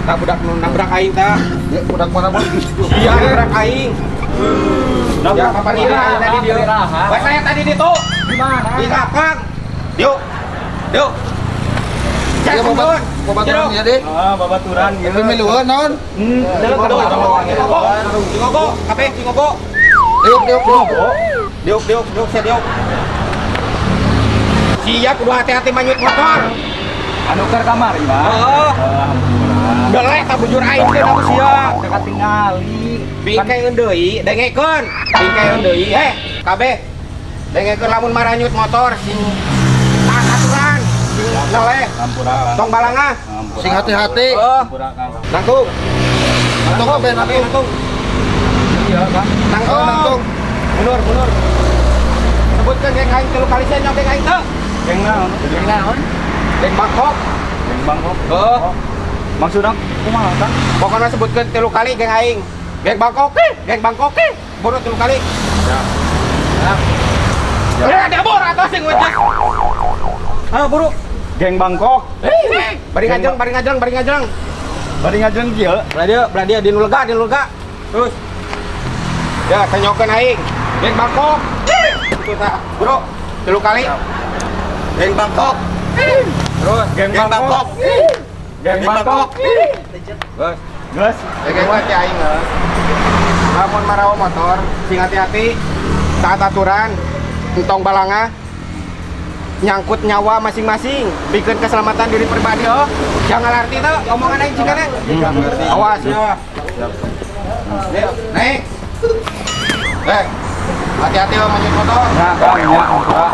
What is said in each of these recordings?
Tah, budak nu nabrak aing tah. Ya, budak mana, Bos? Iya, nabrak aing. Ya, kapan ini tadi dia? Wah, saya tadi di tuh. Di mana? Di lapang. Yuk. Yuk. Ya, Jangan babaturan ya, Dek. Ah, babaturan ieu. Tapi miluan naon? Cingogo, cingogo, kabeh cingogo. Diuk, diuk, diuk. Diuk, diuk, diuk, saya diuk. Siap kudu hati-hati manyut motor. Anu keur kamari, Pak. Heeh. Deleh ka bujur aing teh ku sia. Teu katingali. Bingkeun deui, dengekeun. Bingkeun deui, heh, kabeh. Dengekeun lamun maranyut motor sing taat aturan, sing neleh. Ampura. Tong balangah. Sing hati-hati. Heeh. Ampura, Kang. Nangtung. Nangtung kabeh, Kabeh nangtung. nangtung. Iya, Kang. Nangtung. Oh, nangtung. Mundur, mundur. Sebutkeun geng aing tilu kali sia nyong geng aing teu. Geng naon? Geng naon? Geng Bangkok. Geng Bangkok. Heeh. Maksudna kumaha, Kang? Pokoknya sebutkeun tilu kali geng aing. Geng Bangkok, geng Bangkok, buru tilu kali. Ya. Ya. Eh, ada bor atau sing wejek. Ah, buru. Geng Bangkok. Eh, bari ngajeng, bari ngajeng, bari ngajeng. Bari ngajeng kieu. Belah dia di nu lega, di nu lega. Terus. Ya, tanyokeun aing. Geng Bangkok. Itu tah, bro. Tilu kali. Geng Bangkok. Terus Geng Bangkok. Geng Bangkok. Terus. Geus. Ya geng mah teh aing geus. Lamun marawa motor, sing hati-hati, taat aturan, entong balangah, nyangkut nyawa masing-masing, bikin keselamatan diri pribadi oh. Jangan arti tuh omongan aing cingana. Awas ya. Yuk, naik. Eh, hati-hati oh manyut motor. Ya, Kang, ya, ampura.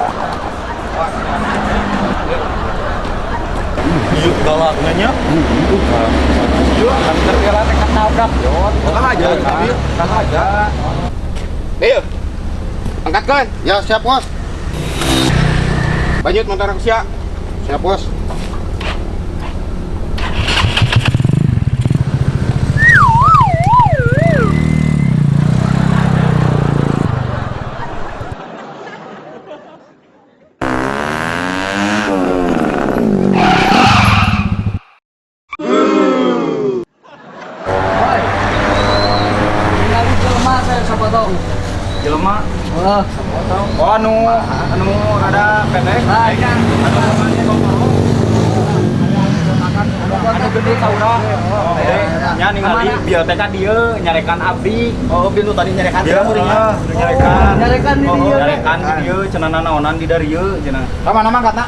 Yuk galaknya nya. Yuk, terkira teh ketabrak, Jod. Bukan aja, Kan aja. Ayo. Angkatkan. Ya, siap, Bos. Banyut motor aku sia. Siap, Bos. Woi. Ningali jelema saya siapa tahu. Jelema. Wah, siapa tahu. Oh, anu anu rada pendek. Nah, iya. Anu anu gede saura. Oh, Gede. Nya ningali bieu teh ka dieu nyarekan abdi. Oh, bintu tadi nyarekan Dia nyarekan. Nyarekan di Oh, dieu teh. nyarekan di dieu cenah nanaonan di darieu cenah. Sama nama kata.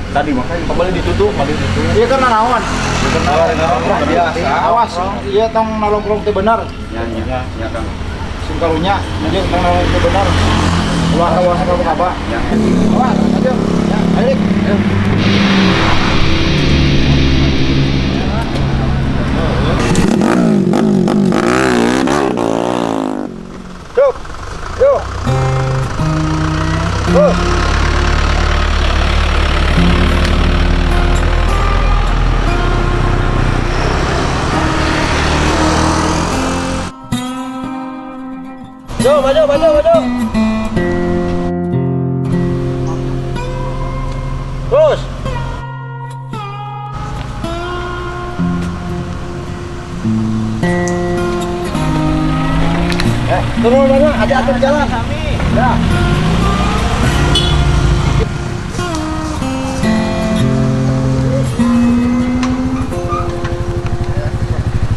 Tadi mah boleh ditutup, boleh ditutup. Iya kan naon? Biasa. Awas, iya tong nolong teu bener. Ya, ya, ya, Kang. Sing karunya, ieu tong nolong teu bener. Ulah awas ka apa? Ya. Awas, ayo. Ya, ayo. Ayo. Yuk. Yuk. Terus. Maju, maju, maju, maju. Terus. Turun mana? Ada atur jalan. Ya.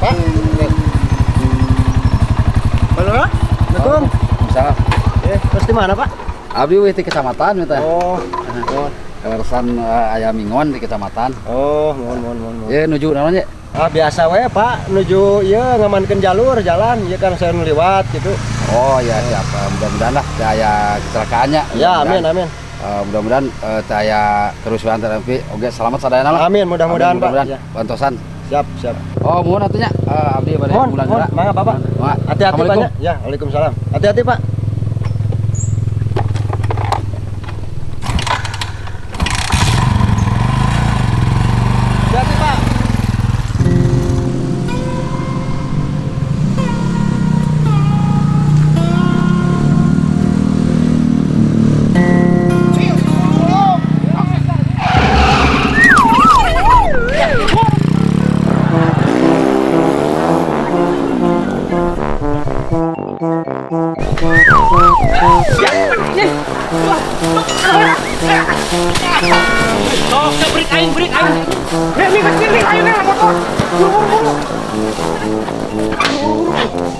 Pak. Halo, Assalamualaikum. Misalnya, Terus di mana, Pak? abdi weh di kecamatan gitu. Oh, Kaleresan aya mingon di kecamatan. oh, mohon, mohon, mohon. mohon. Ya nuju naon nya? Ah, biasa we, Pak, nuju ieu ngamankeun jalur jalan, ieu kan saya nu liwat gitu. Oh ya siap. Mudah-mudahan lah teu aya kecelakaannya. Ya, amin, amin. Mudah-mudahan teu aya kerusuhan tapi oke selamat sadayana lah. Amin, mudah-mudahan, Amin, Pak. mudah-mudahan. Ya. Bantosan. Siap, siap. Oh, mohon atuh nya. Abdi bade Mohon, pulang mohon. heula. Mangga, Bapak. Mangga. Hati-hati, Pak. Assalamualaikum. Ya, waalaikumsalam. Hati-hati, Pak. Hati-hati, Pak. Sok, brik aing, brik aing. Nih, nih, nih, ayo nih motor. Buru, buru, buru. Buru, buru.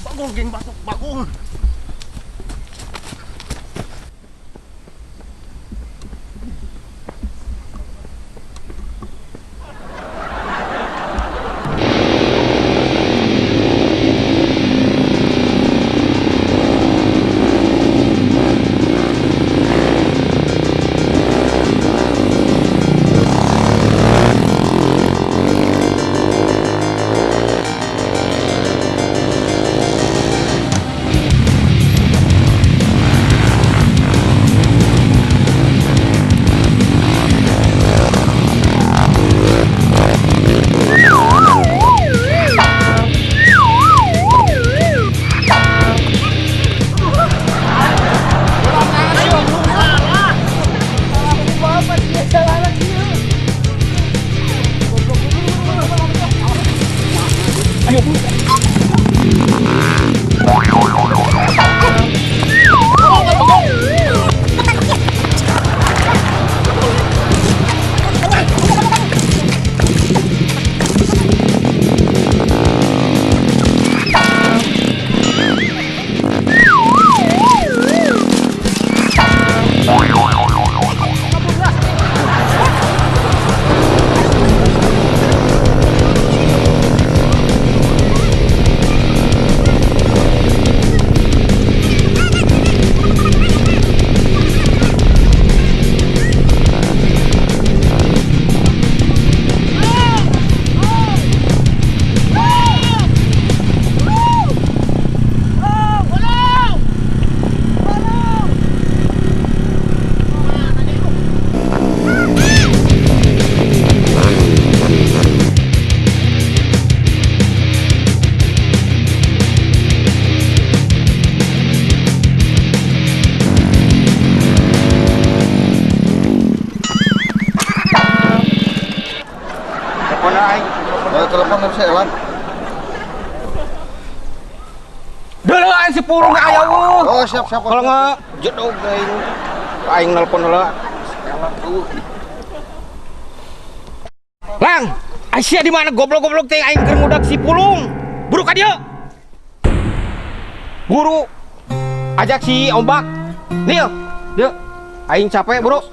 Bagong, geng batok, bagong. Telepon saya Elan. Deuleun si purung aya eueuh. Oh, siap siap. Kalau nggak jedog aing. Aing nelpon heula. Lang, Aisyah di mana goblok-goblok teh aing keur ngudak si pulung. Buru ka dieu. Buru. Ajak si Ombak. Nil, dieu. Aing capek, Bro.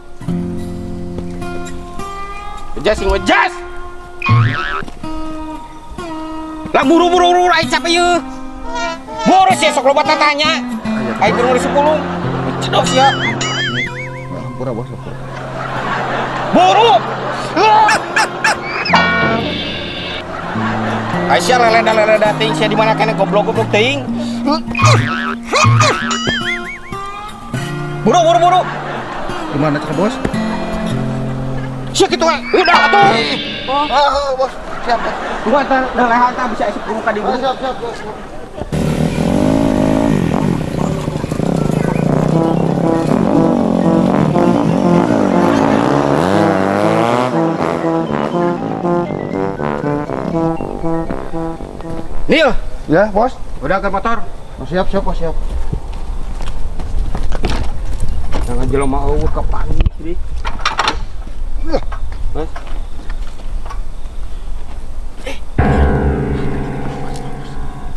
Jas sing jas. Lah buru buru buru aing capek yeuh. Buru sia sok loba tatanya. Aing keur ngurus pulung. Cedok sia. Hampura bos, hampura. Buru. Aisyah leleda-leleda teuing sia di mana kene goblok-goblok teuing. Buru buru buru. Di mana cek bos? Sia kitu we. Udah atuh. Oh, bos. Siap, bos. Gua tah lehan tah bisa asup ka di buru. Siap, siap, bos. Nil. Ya, bos. Udah ke motor. Oh, siap, siap, bos, siap. Jangan jelema eueuh kepanggih sih. Mas.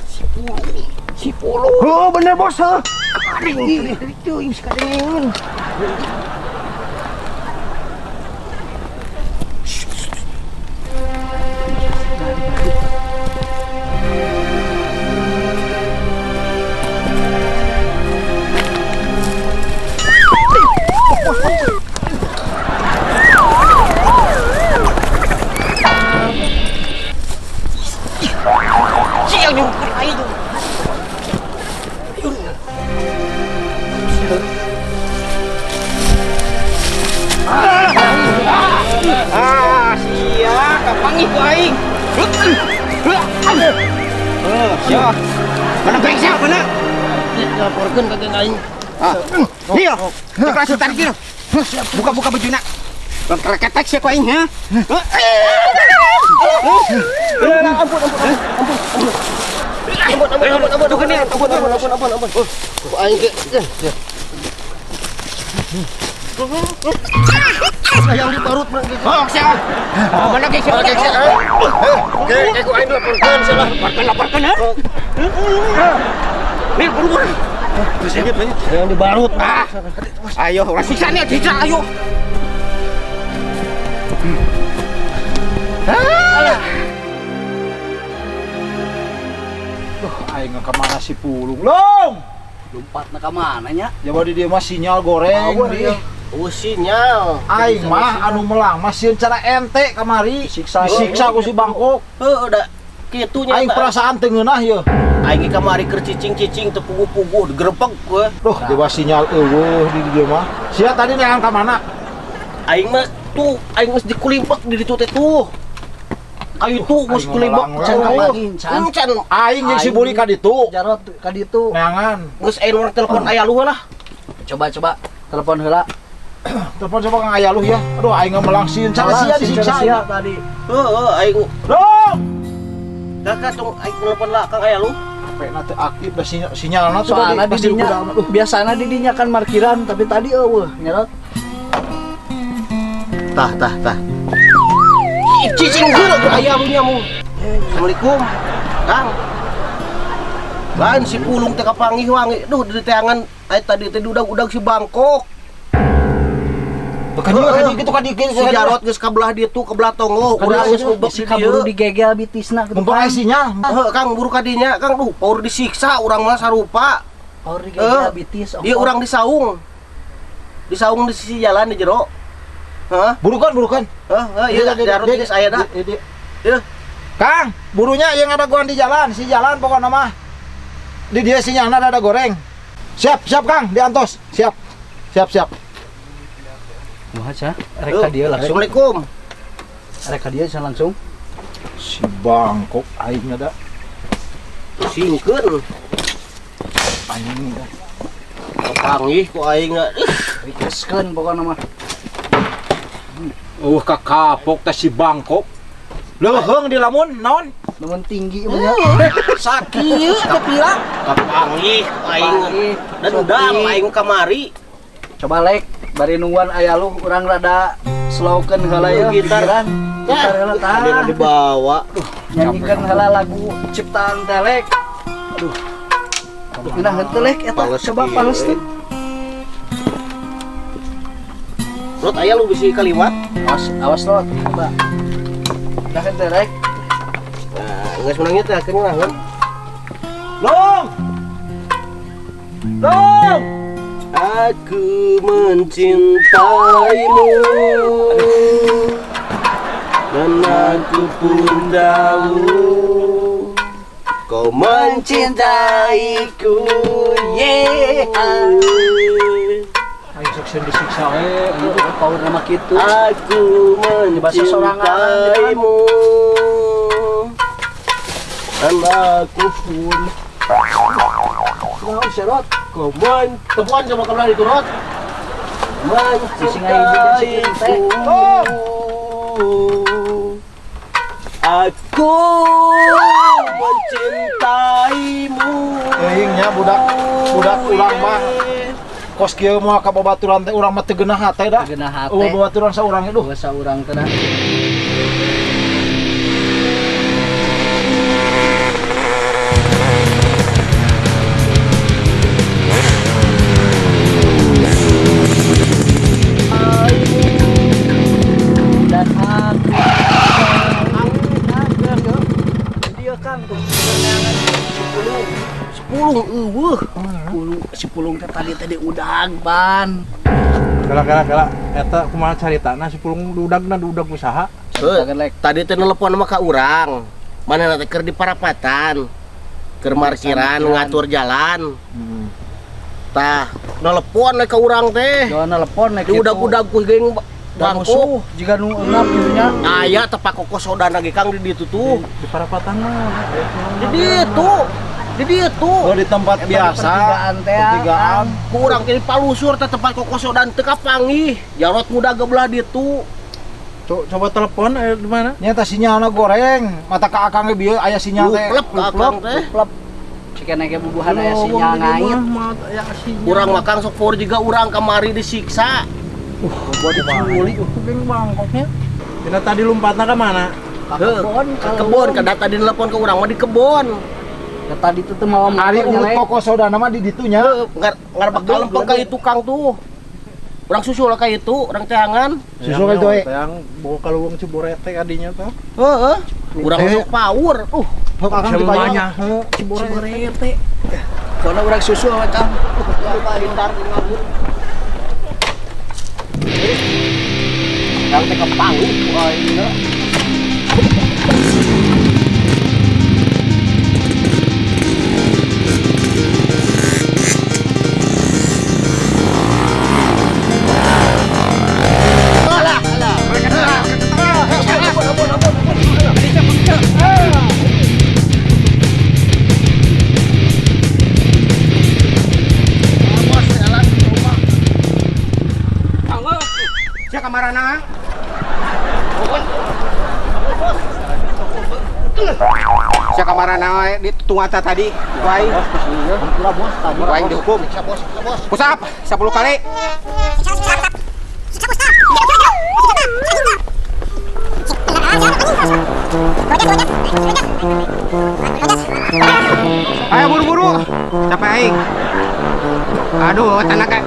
Si Pulung. Si Pulung. Oh, bener bos, heuh. Karing teuing sakadengeun. Sia. Mana geng sia mana? Laporkeun ka geng aing. Ah. Iya. Cek langsung tarik dia. Buka-buka bajuna. Ketek sia ku aing ha. Ampun ampun ampun. Ampun ampun ampun ampun ampun ampun ampun ampun. Ku aing ge. Yang diparut oh, sia. Mana geng sia? Geng sia. Oke, ku aing laporkeun sia lah. Laporkeun ha. Nih, buru-buru. Yang dibarut. Ayo, ulah siksa nih, siksa ayo. Duh, aing ka mana si Pulung? Long. Lompatna ka mana nya? Jawa di dieu mah sinyal goreng di. Oh, sinyal. Aing mah anu melang mah sieun cara ente kamari. Disiksa ku si Bangkok. Heuh, da kitu nya. Aing perasaan teu ngeunah yeuh. Aing kamari keur cicing-cicing teu puguh-puguh digerebek gua. Duh, dewa sinyal eueuh di dieu mah. Sia tadi neangan ka mana? Aing mah tuh, aing geus dikulibek di ditu teh tuh. Kayu tuh geus kulibek can kapanggih can. Aing jeung si Buli ka ditu. Jarot ka ditu. Neangan. Geus aing urang telepon aya lu lah. Coba-coba telepon heula. Telepon coba Kang Aya lu ya. Aduh aing melang sieun cara sia disiksa sia tadi. Heeh, aing. Long. Kakak tong aing telepon lah Kang Aya lu. HP-na teu aktif da sinyalna tuh tadi pasti dinya. Biasana di dinya kan markiran tapi tadi eueuh nyerot. Tah tah tah. Cicing heula tuh aya lu nya mu. Assalamualaikum. Kang. Lain si Pulung teh kapanggih wangi. Duh di teangan aya tadi teh udag-udag si Bangkok. Kan gitu kan gitu si Jarot geus ka belah ditu ka belah tonggoh urang geus ngubek si kaburu digegel bitisna kitu. Mumpung aya sinyal. Heuh Kang buru ka dinya Kang duh power disiksa urang mah sarupa. Power digegel bitis. Ieu urang disaung. Disaung di sisi jalan di jero. Heuh. Burukan. Heuh, ieu Jarot geus aya da. Ieu. Kang, burunya yang ada goan di jalan, si jalan pokokna mah. Di dia sinyalna ada goreng. Siap, siap Kang, diantos. Siap. Siap, siap. Wah, cah, rek ka dieu langsung. Assalamualaikum. Rek ka dieu langsung. Si Bangkok aing da. Singkeun. Anjing da. Kapanggih ku aing da. Rikeskeun pokona mah. Kakapok teh si Bangkok. Leuheung di lamun naon? Lamun tinggi mah nya. Sakieu teh pira? Kapanggih ku aing. Dendam aing kamari. Coba lek bari nungguan aya lu urang rada slowkeun heula ye gitar. Gitar heula tah. Ada dibawa. Duh, nyanyikeun heula lagu ciptaan telek. Aduh. Nah henteu lek eta coba pales teh. Rot aya lu bisi kaliwat. Awas awas lot coba. Nah henteu lek. Nah, geus menangnya teh akhirnya lah. Long. Long. Aku mencintaimu dan aku pun tahu kau mencintaiku. Yeah. Ayo sukses disiksa we, power nama kitu. Aku mencintaimu dan aku pun Naon serot? Koman, temuan sama kabelah itu rot. Mencintaiku. Aku mencintaimu. Teuing nya budak urang mah kos kieu moal ka babaturan teh urang mah teu geunah hate da. Teu geunah hate. Eueuh babaturan saurang duh. Saurang teh da. Pulung eueuh. Si Pulung teh tadi udag ban. Kala eta kumaha caritana si Pulung udagna udag usaha. Heuh, tadi teh nelepon mah ka urang. Manehna teh keur di parapatan. Keur markiran ngatur jalan. Tah, nelepon ka urang teh. Yo nelepon di udag-udag ku geng Bangkok jika nu eungap kitu nya. Aya tepak kokosodan lagi Kang di ditu tuh. Di parapatan mah. Di ditu. Di ditu. Oh di tempat biasa. Pertigaan teh. Pertigaan. Ku urang teh palusur teh tempat kokosodan teu kapanggih. Jarot muda gebelah ditu. Coba telepon aya di mana? Nya teh sinyalna goreng, mata ka akang ge bieu aya sinyal teh. Luplep ka akang teh. Luplep. Cikene ge bubuhan aya sinyal ngait. Urang mah Kang sok power juga urang kamari disiksa. Gua diculi geng Bangkoknya. Dina tadi lompatna ka mana? Ka kebon, ke kebon, ka tadi telepon ke urang mah di kebon. Da tadi tuh teu mawa motor. Ari urut kokosodana mah di ditu nya. Ngar bakal lempeng ka itu Kang tuh. Urang susul ka itu, urang teangan. Susul ka itu we. Teang bawa ka leuweung Ciborete kadinya tuh. Heeh. Urang sok power. Sok akang dipayung. Ciborete. Soalna urang susul we Kang. Pintar ngabur. Kang teh kepanggih ku aing. Alah, alah. Sia kamarana? Sia kamarana wae di tungata tadi. Wae. Wae dihukum. Push up 10 kali. Ayo buru-buru. Capek aing. Aduh, tenaga.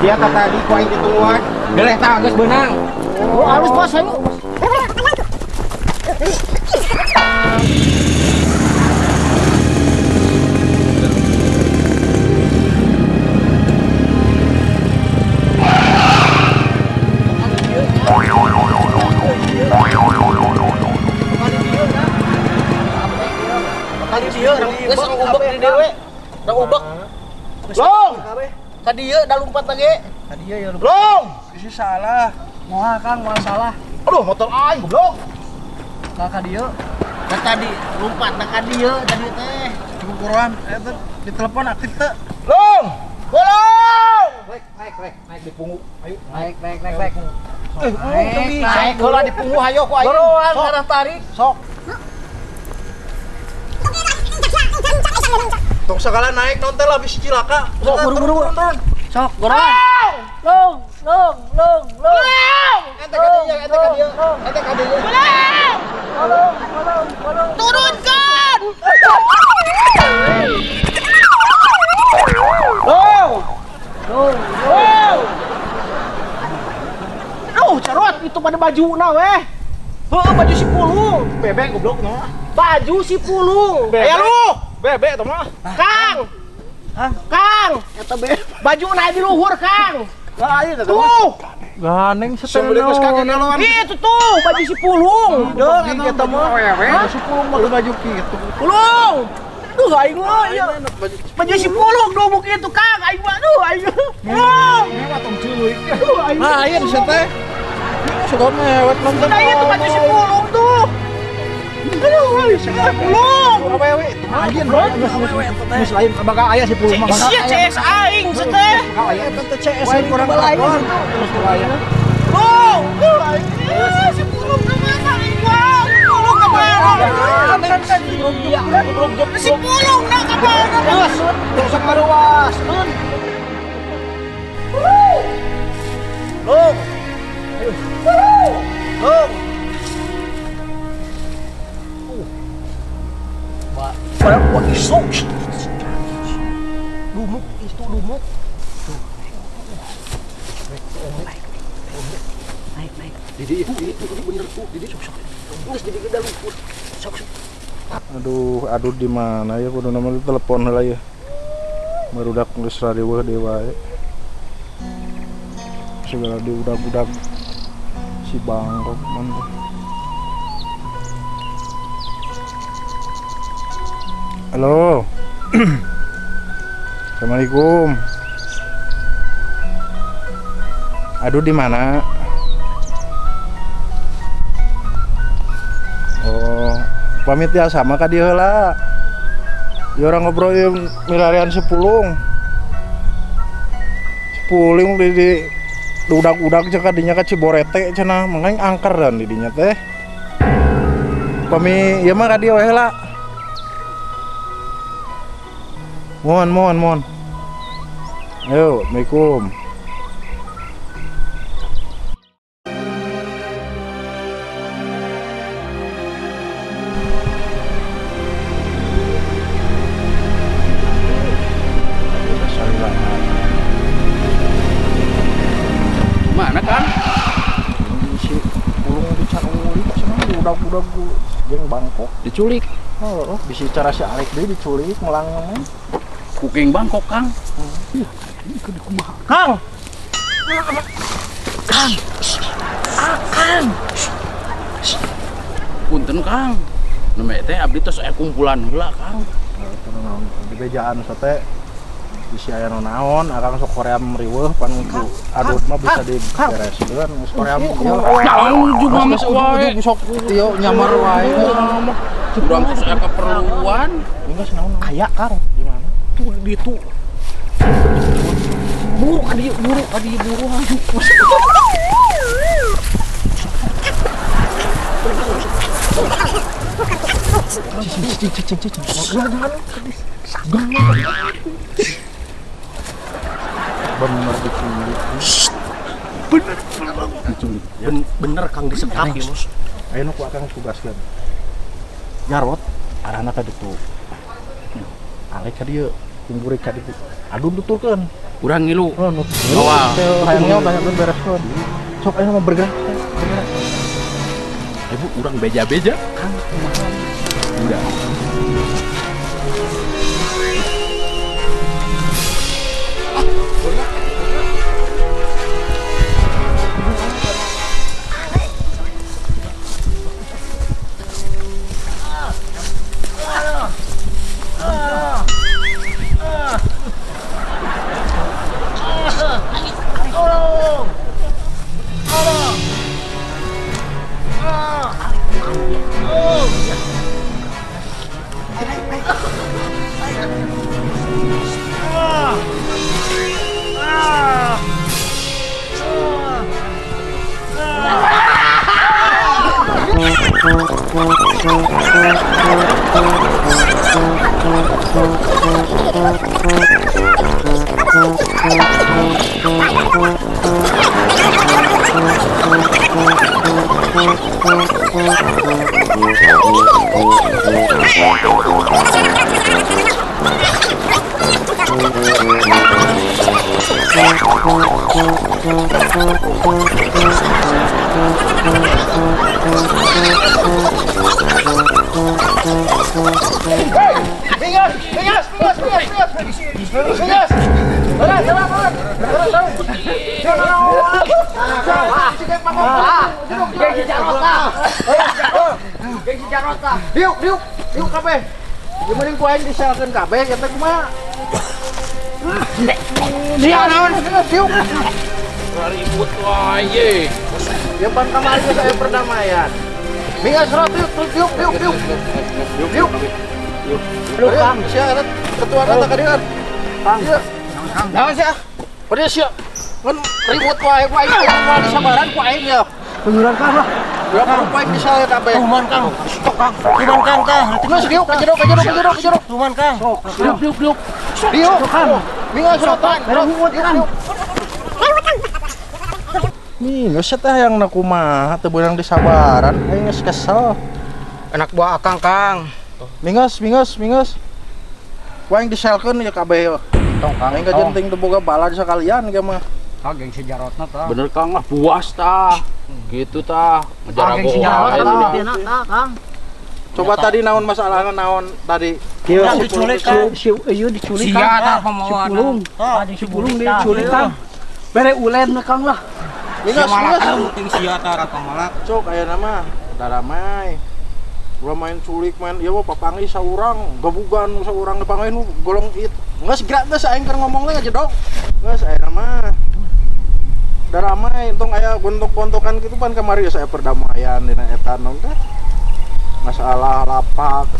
Dia kata tadi ku aing ditungguan. Deleh tah geus beunang. Oh, halus bos ayo. Kali dieu geus ubek di dewe. Urang ubek. Long. Ka dieu da lumpat lagi. Ka dieu ya lumpat. Long. Isi salah. Moal Kang, moal salah. Aduh, motor aing goblok. Ka ka dieu. Ka tadi lumpat ka dieu tadi teh. Cukup buruan eta ditelepon aktif teu. Long. Golong. Naik, naik, naik di punggung. Ayo, naik, naik, naik, naik. Naik, naik heula di punggung hayo ku aing. Buruan arah tarik. Sok. Tong segala naik nonton lah bisa cilaka. Sok buru-buru. Sok buruan. Long, long, long, long. Ente ka dieu, ente ka dieu. Ente ka dieu. Tolong, tolong, tolong. Turunkan. Long. Long, long. Aduh, carot itu pada bajuna weh. Heuh, baju si Pulung. Bebek goblok no. Baju si Pulung. Aya lu. Bebek tuh mah. Kang. Kang. Eta bebek. Baju naik di luhur, Kang. Lah ieu teh. Tuh. Ganeng setel. Itu tuh baju si Pulung. Deung eta mah. Si Pulung mah baju kitu. Pulung. Duh aing mah ieu. Baju si Pulung domuk itu, Kang. Aing mah aduh aing. Pulung. Mewah tong ceulik. Aduh aing. Nah, ieu bisa teh. Sudah mewet nonton. Nah, itu baju si Pulung tuh. Aduh, si Pulung. Awewe itu mah lain. Geus lain bakal aya si Pulung mah. Sia CS aing teh. Bakal aya Eta teh CS Wae kurang lain. Terus aya. Pulung. Duh aing. Si Pulung ka mana aing mah? Pulung ka mana? Si Pulung na ka mana? Terus terus maruas. Long. Long. Barang buat isu. Dumuk itu dumuk. Naik, naik. Didi itu bener tuh. Didi sok sok. Geus jadi gede lumpur. Sok sok. Aduh, aduh di mana ya kudu nama telepon heula ya. Barudak geus rariweuh deui wae. Segala diudag-udag si Bangkok man. Halo. Assalamualaikum. Aduh di mana? Oh, pamit ya sama ka dieu heula. Ya orang ngobrol ieu milarian si Pulung. Si Pulung di udag-udag cek kadinya ka Ciborete cenah, mangkaing angker dan di dinya teh. Pami ieu mah ka dieu we heula. Mohon. Ayo, Assalamualaikum. Mana kan? Si Pulung dicarulik cenah diudag-udag geng Bangkok. Diculik. Oh, bisa cara si Alek deui diculik melang mah. Ku geng Bangkok, Kang. Kang. Kang. Akang. Punten, Kang. Nu teh abdi tos aya kumpulan heula, Kang. Naon di bejaan sate bisi aya nu naon, akang sok koream riweuh pan ku adut mah bisa dibereskeun geus koream ieu. Naon juga mah wae. Sok ieu nyamar wae. Urang tos aya keperluan. Geus naon? Aya, Kang. Di mana? Tuh di ditu. Buru ka dieu, buru ka dieu, buru hayu. Cicing. Bener diculik. Bener diculik. Bener Kang disekap ieu mah. Ayo nu ku akang tugaskeun. Jarot arahna ka ditu. Alek ka dieu, kumpuri ka ditu. Aduh tuturkeun. Urang ngilu. Oh, nu. Hayangnya banyak bereskeun. Sok ayo mah bergerak. Ibu urang beja-beja. Kang kumaha? Udah. Diuk kabeh. Ieu mending ku aing diselkeun kabeh eta kumaha? Sia naon? Diuk. Ribut wae. Ya pan kamari geus aya perdamaian. Mingas rot diuk. Diuk. Lu Kang, sia eta ketua kata ka dieu. Kang. Naon sia? Padahal sia ngan ribut wae ku aing moal disabaran ku aing ya. Beneran Kang lah. Berapa rupa yang bisa ya kabeh? Tuman Kang. Stok Kang. Tuman Kang tah. Geus diuk ka jero. Tuman Kang. Diuk. Diuk Kang. Mingas rotan. Kang. Nih, geus teh hayang na kumaha teu beunang disabaran, aing geus kesel. Anak buah akang, Kang. Mingas. Ku aing diselkeun ieu kabeh. Tong Kang. Aing kajenting teu boga balad sakalian ge mah. Kang geng si Jarotna tah. Bener Kang lah puas tah. Gitu tah. Ngejar geng si Jarotna tah, Kang. Coba tadi naon masalahna naon tadi? Kieu diculik Kang. Si ieu diculik Kang. Sia tah pamawana. Si Pulung. Si Pulung diculik Kang. Bere ulen Kang lah. Mingas. Ting sia tah pamalak. Cok aya nama udah ramai. Ulah main culik main ieu mah papanggih saurang, gabugan saurang dipanggih nu golong it. Geus gerak geus aing keur ngomong teh ngajedog. Geus ayeuna mah da ramai entong aya gontok-gontokan kitu pan kamari geus aya perdamaian dina eta naon teh. Masalah lapak.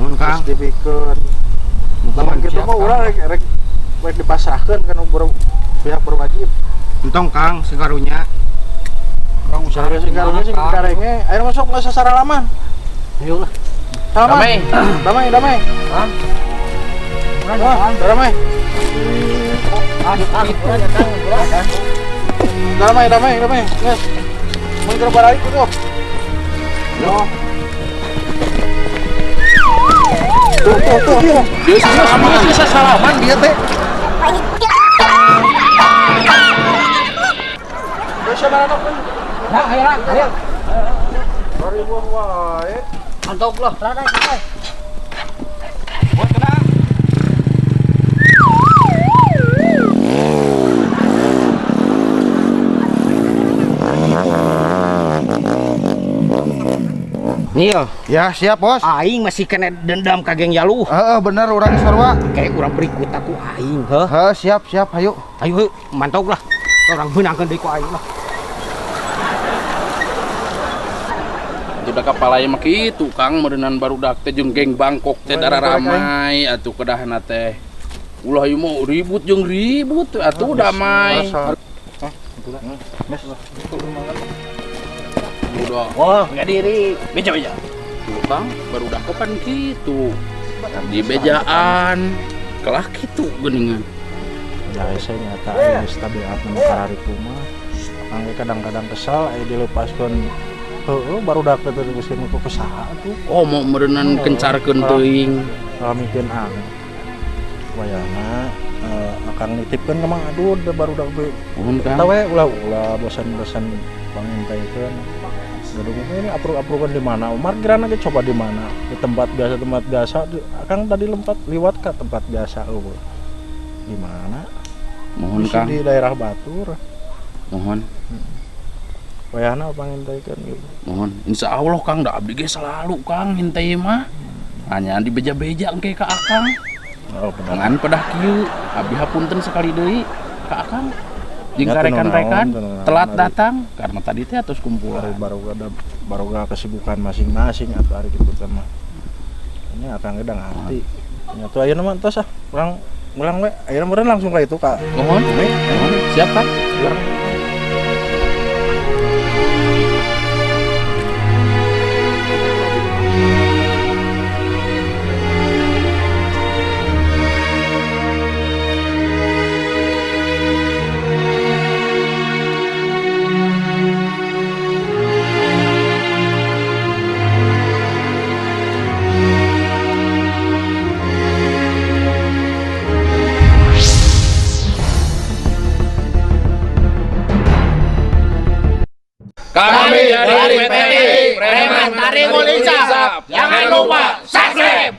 Mun Kang dipikeun. Lamun kitu mah urang rek rek dipasrahkeun kana pihak berwajib. Entong Kang sekarunya. Urang usaha sing karunya sing karenge, ayo masuk geus sasaralaman. Ayo lah. Damai. Damai, damai. Kang. Damai. Damai, damai, damai. Geus. Mun keur baraik tuh. Yo. Tuh, tuh, tuh. Dia bisa salaman dia teh. Bisa mana tuh? Nah, ayo lah, ayo. Ribuh wae. Antok lah. Santai. Buat kena. Nil. Ya, siap, Bos. Aing masih kena dendam ka geng Jaluh. Heeh, bener urang sarua. Kayak urang berikut aku aing, heuh. Heuh, siap, siap, hayu. Ayo, heuh, mantap lah. Orang meunangkeun deui ku aing lah. Udah kapalaya mah kitu Kang, meureunnan barudak teh jeung geng Bangkok teh dararamai atuh kedahna teh. Ulah ieu mah ribut jeung ribut atuh damai. Udah. Wah, enggak diri. Beja-beja. Tuh Kang, barudak kapan kitu. Di bejaan kelah kitu geuningan. Ya saya nyata aya tabiat nu kararitu mah. Angge kadang-kadang kesal aya dilepaskeun. Heeh, barudak teh dilepaskeun ku kusaha atuh. Oh, mau meureunnan kencarkeun teuing. Lamikeun ang. Wayahna akang nitipkeun ka Mang Adud barudak teh. Nuhun Kang. Eta we ulah-ulah bosan-bosan pangintaykeun. Gadung ini apruk-aprukan di mana? Umar kirana ge coba di mana? Di tempat biasa. Akang tadi lompat liwat ke tempat biasa eueuh. Di mana? Mohon Kang. Di daerah Batur. Mohon. Wayahna pangintaykeun gitu. Mohon. Insya Allah Kang, da abdi ge selalu Kang hintai mah. Hanya di beja-beja engke ka Akang. Oh, bener. Ngan pedah kieu, abdi hapunten sekali deui ka Akang. Jeung rekan-rekan telat datang karena tadi teh atos kumpulan. Baru ada kesibukan masing-masing atau hari gitu teh mah. Ini Akang ge da ngarti. Nya tuh ayeuna mah entos ah, urang mulang we. Ayeuna meureun langsung ka itu ka. Mohon. Mohon. Siap Kang. Kami dari PTI Preman Tarimul Insaf. Jangan lupa subscribe.